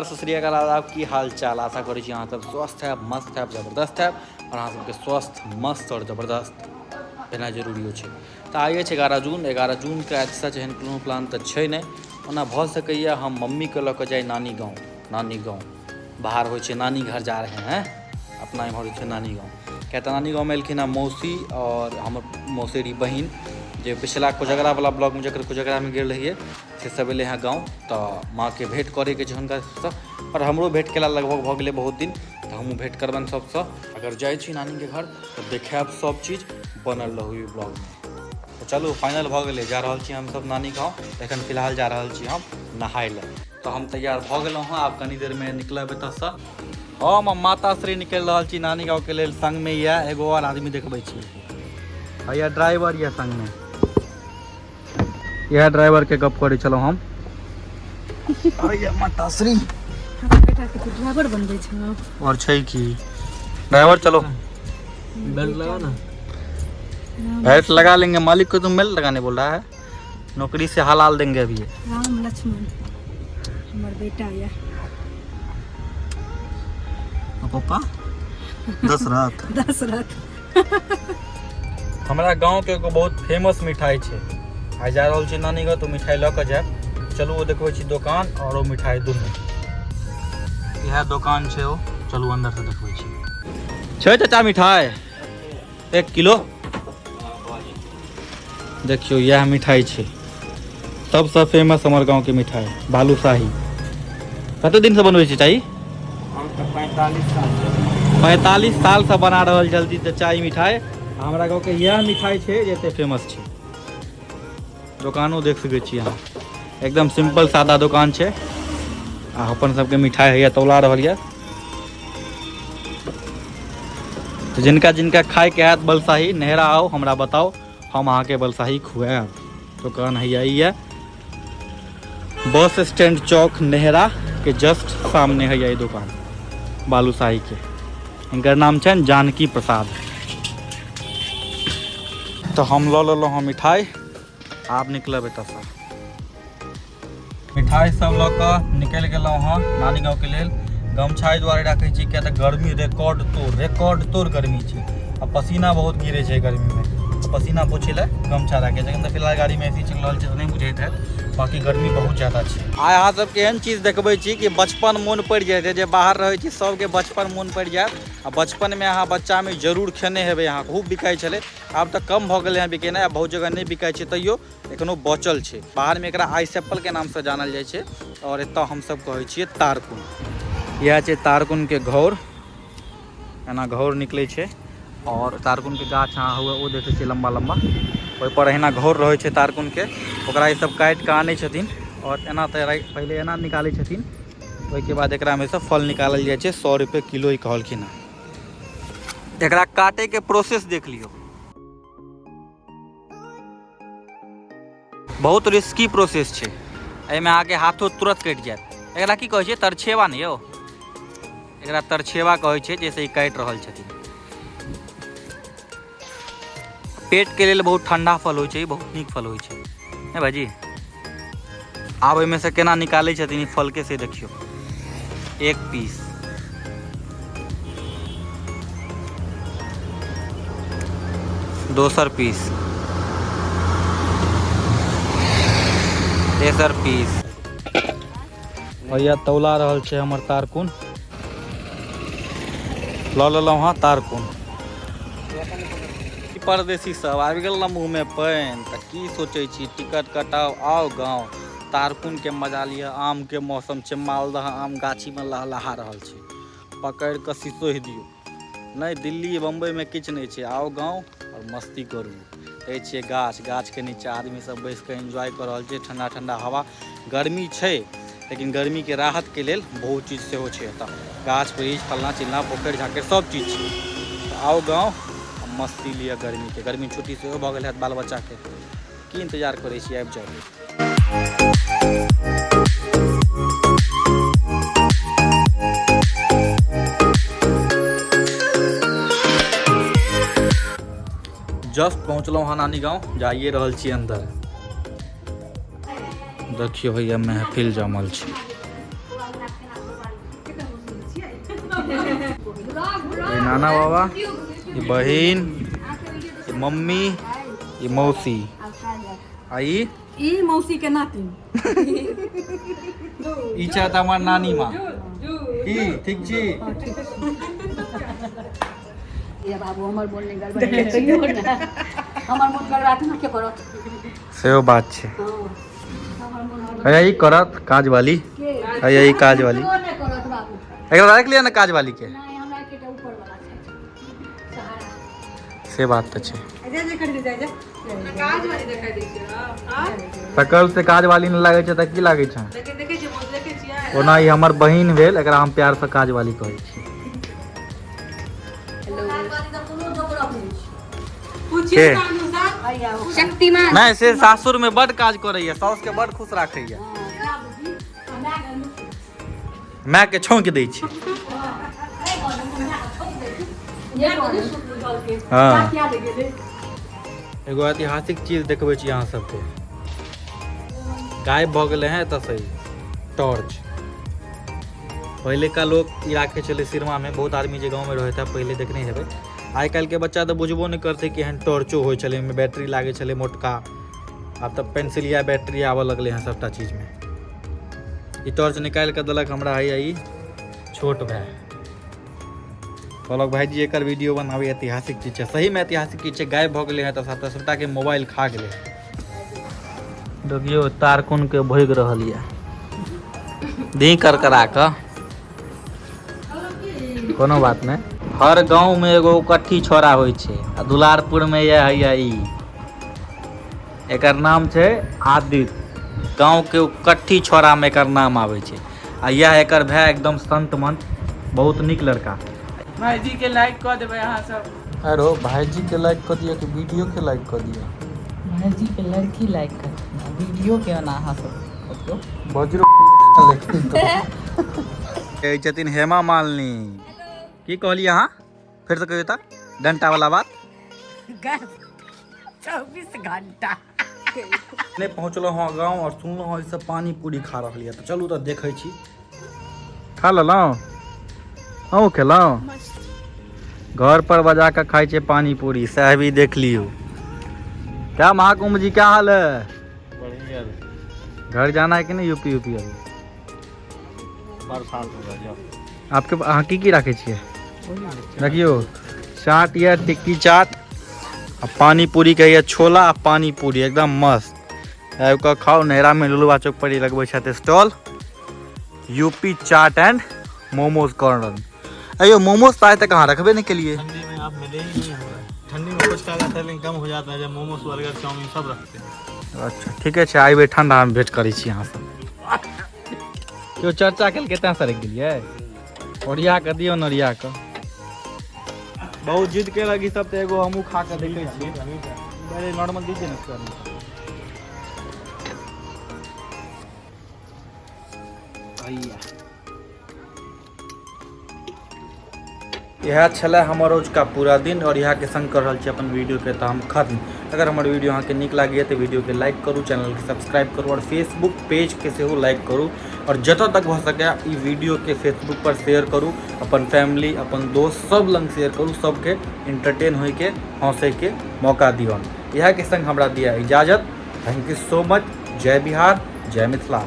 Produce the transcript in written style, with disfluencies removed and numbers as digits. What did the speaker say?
नमस्कार, सत श्री अकाल, आदाब, की हाल चाल। आशा करै छी अहाँ सब स्वस्थ हैब, मस्त हैब, जबरदस्त हैब और अहाँ सबके स्वस्थ, मस्त और जबरदस्त भेनाइ जरूरियो छै। तऽ आइए छै 11 जून। 11 जूनके आज सच एहन कोनो प्लान तऽ छै नहि, ओना भऽ सकैए हम मम्मीके लऽ कऽ जाइ नानी गाँव। नानी गाँव बाहर होइ छै, नानी घर जा रहे हैं, अपना एम्हर होइ छै नानी गाँव। किया तऽ नानी गाँवमे एलखिन हँ मौसी और हमर मौसेरी बहिन, जे पिछला कोजगरावला ब्लॉगमे जकर कोजगरामे गेल रहियै से सब एलै हँ गाँव। तऽ माँके भेँट करैके छै हुनकासँ आओर हमरो भेँट केला लगभग भऽ गेलै बहुत दिन, तऽ हमहूँ भेँट करबनि सबसँ। अगर जाइ छी नानीके घर तऽ देखायब सब चीज, बनल रहू ई ब्लॉगमे। तऽ चलू फाइनल भऽ गेलै, जा रहल छी हमसब नानी गाँव। एखन फिलहाल जा रहल छी हम नहाय लए। तऽ हम तैयार भऽ गेलहुँ हँ, आब कनी देरमे निकलब एतऽसँ। हम आ माताश्री निकलि रहल छी नानी गाँवके लेल। संगमे यऽ एगो आओर आदमी देखबै छी, भैया ड्राइवर यऽ संगमे। इएह ड्राइवर के गप करै छलहुँ हम। अरे माताश्री, बेटा के तू ड्राइवर बनबै छौ? और छै की ड्राइवर? चलो बेल्ट लगा ना। बेल्ट लगा लेंगे, मालिक को तुम बेल्ट लगाने बोल रहा है, नौकरी से हलाल देंगे अभी। राम लक्ष्मण हमर बेटा यऽ। पापा दशरथ। दशरथ। हमरा गाँवके एगो बहुत फेमस मिठाई छै। आइ जा रहल छी नानी गाँव तऽ मिठाई लऽ कऽ जायब। चलू ओ देखबै छी दोकान आओर ओ मिठाई दुनू। इएह दोकान छै ओ, चलू अंदर से देखबै छी। छै चाचा मिठाई 1 किलो? देखियौ इएह मिठाई छै सबसँ फेमस हमर गाँवके मिठाई बालूशाही। कते दिनसँ बनबै छै चाही? हम तऽ 45 साल से। 45 सालसँ बना रहल जल्दी चाचा ई मिठाई। हमरा गाँवके इएह मिठाई छै जे एते फेमस छै। दोकानो देख सकै छी अहाँ, एकदम सिंपल सादा दोकान छै आ अपन सबके मिठाई होइए तौला रहल यऽ। तऽ जिनका जिनका खायके हैत बलसाही, नहरा आउ, हमरा बताउ, हम अहाँके बलसाही खुआएब। दोकान हैया ई यऽ बस स्टैंड चौक नेहरा के जस्ट सामने है ई दोकान बालूशाही के। हिनकर नाम छनि जानकी प्रसाद। तऽ हम लऽ लेलहुँ हँ मिठाई, आब निकलब एतऽसँ। मिठाई सब लऽ कऽ निकलि गेलहुँ हँ नानी गाँवके लेल। गमछा एहि दुआरे राखै छी किया तऽ गर्मी रिकॉर्ड तोड़ गर्मी छै आ पसीना बहुत गिरै छै गर्मीमे, पसीना पोछै लए गमछा राखै छै। एखन तऽ फिलहाल गाड़ीमे एसी चलि रहल छै तऽ नहि बुझैत हैत, बाकी गर्मी बहुत ज्यादा छै। आइ अहाँ सबके एहन चीज देखबै छी कि बचपन मोन पड़ि जाइत छै। जे बाहर रहै छी सबके बचपन मोन पड़ि जायत। आ बचपनमे अहाँ बच्चामे जरूर खेने हेबै, अहाँ खूब बिकाइ छलै। आब तऽ कम भऽ गेलै हँ बिकेनाइ, आब बहुत जगह नहि बिकाइ छै, तैयो एखनो बचल छै। बाहरमे एकरा आइस एप्पल के नामसँ जानल जाइ छै और एतऽ हमसब कहै छियै तारकुन। इएह छै तारकुनके घौर, एना घौर निकलै छै और तारकुनके गाछ अहाँ हुए ओ देखै छियै लम्बा लम्बा, ओहिपर एहिना घौर रहै छै तारकुनके। ओकरा ई सब काटि कऽ आनै छथिन और एना तऽ पहिले एना निकालै छथिन, ओहिके बाद एकरामे सँ फल निकालल जाइ छै। 100 रुपये किलो ई कहलखिन हँ। एकरा काटैके प्रोसेस देख लियौ, बहुत रिस्की प्रोसेस छै, एहिमे अहाँके हाथो तुरंत कटि जायत। एकरा की कहै छै? तरछेवा नहि यौ, एकरा तरछेवा कहै छै, जैसे ई काटि रहल छथिन। पेट के लेल बहुत ठंडा फल होइ छै, बहुत नीक फल होइ छै नहि भाईजी? आब एहिमे से केना निकालै छथिन ई फल के से देखियौ। एक पीस दोसर पीस तेसर पीस। भैया तौला रहल छै हमर तारकुन। लऽ लेलहुँ हँ तारकुन। परदेसी सब आबि गेल ने मुँहमे पानि, तऽ की सोचै छी? टिकट कटाउ, आउ गाँव, तारकुन के मजा लिअ। आम के मौसम छै, मालदह आम गाछी में लहलहा रहल छै, पकड़ि कऽ सिसोहि दियौ। नहि दिल्ली बम्बई में किछु नहि छै, आउ गाँव और मस्ती करू। देखै छियै गाछ, गाछ के नीचा आदमी सब बैस कऽ एन्जॉय कऽ रहल छै, ठंडा ठंडा हवा। गर्मी छै लेकिन गर्मी के राहत के लेल बहुत चीज सेहो छै एतऽ, गाछ वृक्ष फलना चिलना पोखरि झाँखरि सब चीज छै। तऽ आउ गाँव मस्ती लिअ गर्मी के। गर्मी छुट्टी सेहो भऽ गेल हैत बाल बच्चाके, की इंतजार करै छी, आबि जाउ। जस्ट पहुँचलहुँ हँ नानी गाँव, जाइए रहल छी अंदर। देखियौ भैया महफिल जमल छै। ई नाना बाबा, ई बहिन, ई मम्मी, ई मौसी, आ ई ई मौसी के नातिन। ई छथि हमर नानी माँ। की ठीक छी? ये बाबू हमर मोन नहि गड़बड़ कहियो ने, हमर मोन गड़बड़ा तऽ के करत? सेहो बात छै। हँ, हमर मोन गड़बड़ा हैया ई करत काजवाली। के? हैया ई काजवाली। केओ नहि करत बाबू। एकरा राखि लिअ ने काजवाली के। नहि, हमरा एकेटा ऊपर वाला छै सहारा। से बात तऽ छै। जा जा कर जा जा। काज वाली देखाई दै छै। हाँ। सकल से काजवाली नहि लागै छै तऽ की लागै छै? लेकिन देखै छियै, बहुत देखै छियै। ओना ई हमर बहिन भेल, एकरा हम प्यार से काजवाली कहै छी। काजवाली तऽ कोनो जोकरक नहि छै। पूछिए के? तऽ अनुसार। हैया ओ शक्तिमान। नहि, से सासुर में बड काज करैया, साउस के बड खुश राखैया। हँ, क्या बुझी हमरा घरमे माय के छौंक दै छै। नहि कहलहुँ, हमरा छोड़ि दै छी। ये कहलहुँ, हँ। किया ले गेलै? एगो ऐतिहासिक चीज देखबै छी अहाँ सबके। गायब भऽ गेलै हैं एतऽ सही टॉर्च। पहिलेका लोक ई राखै छलै सिरमा में। बहुत आदमी जे गाँवमे रहैत है पहिले देखने हेबै। आइ काल्हिके बच्चा तऽ बुझबो नहि करतै कि एहन टॉर्चो होइ छलै। ओहिमे बैटरी लागै छलै मोटका। आब तऽ पेंसिलिया बैटरी आबऽ लगलै हँ सबटा चीजमे। ई टॉर्च निकालि कऽ देलक हमरा हैया ई छोट भाय। कहलक भाईजी एकर वीडियो बनाबी, ऐतिहासिक चीज छै। सहीमे ऐतिहासिक चीज छै, गायब भऽ गेलै हँ तऽ सबटा सबटाके मोबाइल खा गेलै। देखियौ, तार कोन के भोगि रहल यऽ दी करकरा कऽ। कोनो बात नहि। हर गाँव में एगो कट्ठी छोरा होइ छै आ दुलारपुर में यह हैया ई, एकर नाम छै आदित्य। गाँव के कट्ठी छोरा में एकर नाम आबै छै। आ यह एकर भाय एकदम संत मंत, बहुत नीक लड़का। भाईजी के लाइक कऽ देबै अहाँ सब। अरे भाईजी के लाइक कऽ दिअ कि वीडियो के लाइक कऽ दिअ? भाईजी के लड़की लाइक कर, वीडियो के ओना अहाँ सब करियौ। बज्र कहै छथिन हेमा मालिनी। की कहलियै अहाँ? फेरसँ कहियौ तऽ डंटा वाला बात। 24 घंटा। नहि पहुँचलहुँ हँ गाँव आओर सुनलहुँ हँ ई सब पानी पूरी खा रहल यऽ, तऽ चलू तऽ देखै छी। खा लेलहुँ? अहूँ खेलहुँ? घर पर बजा कऽ खाइ छै पानी पूरी, सएह भी देख लियौ। क्या महाकुंभ जी, क्या हाल है? बढ़िया। घर जाना है कि नहीं यूपी यूपी अभी? बरसात होगा जाओ। आपके अहाँ की की राखै छियै? देखियौ, चाट यऽ, टिक्की चाट आ पानी पूरी के यऽ, छोला आ पानी पूरी एकदम मस्त। आबि कऽ खाउ। नैहरामे लुलुआ चौक पर ई लगबै छथि stall, UP chaat and momos corner. अयो, मोमोज तऽ आइ तक अहाँ रखबे नहि केलियै। ठंडी में आप मिले ही नहीं हमारा। ठंडी में कुछ खा जाता है लेकिन कम हो जाता है। जब मोमोज, बर्गर, चाउमीन सब रखते हैं। अच्छा, ठीके छै, आइबे ठंडामे भेंट करै छी अहाँसँ। केओ चर्चा केलकै तैँ सड़कि गेलियै? ओरिया कऽ दियौ ने, ओरिया कऽ। बहुत जिद केलक ई सब तऽ एगो हमहूँ खा कऽ देखै छियै। अरे, नॉर्मल दीजिए ने सर। भैया, इएह छलै हमर रोजका पूरा दिन और इएहके संग कर रहल छी अपन वीडियोके तऽ हम खत्म। अगर हमर वीडियो अहाँके नीक लागैए तऽ वीडियोके लाइक करू, चैनलके सब्सक्राइब करू और फेसबुक पेजके सेहो लाइक करू और जतऽ तक भऽ सकै ई वीडियोके फेसबुक पर शेयर करू। अपन फैमिली, अपन दोस्त सब लग शेयर करू। सबके एंटरटेन होइके, हँसैके मौका दियौन। इएहके संग हमरा दिया इजाजत। Thank you so much. जय बिहार, जय मिथिला।